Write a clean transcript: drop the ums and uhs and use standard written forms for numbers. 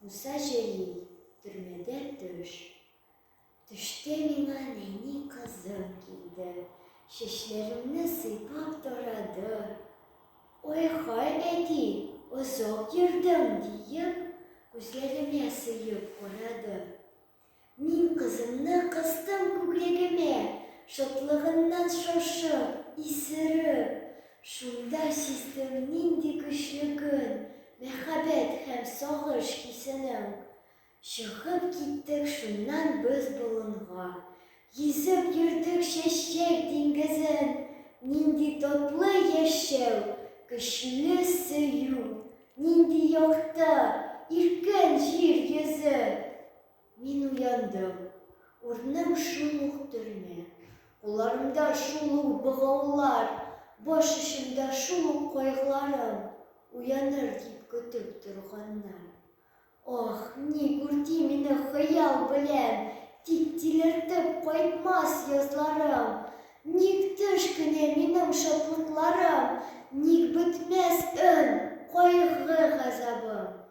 Муса Җәлил, Төрмәдә төш. Төштә миңа нәни кызым килде, Чәчләремне сыйпап тарады. Ай-һай, әти, озак йөрдең, диеп, Күзләремә сыеп карады. Мин кызымны кыстым күкрәгемә, Шатлыгыннан шашып, исереп. Шунда сиздем нинди көчле көн, Мәхәббәт һәм сагыш хисенең. Чыгып киттек шуннан без болынга. Йөзеп йөрдек чәчәк диңгезен. Нинди татлы яшәү, көчле сөю, Нинди якты, иркен җир йөзе! Мин уяндым. Урыным шул ук төрмә. Кулларымда шул ук богаулар, баш очымда шул ук кайгыларым уяныр дип көтеп торганнар. Ах, ник үрти мине хыял белән, Тик тилертеп кайтмас язларым? Ник төш кенә минем шатлыкларым, Ник бетмәс өн, кайгы газабым?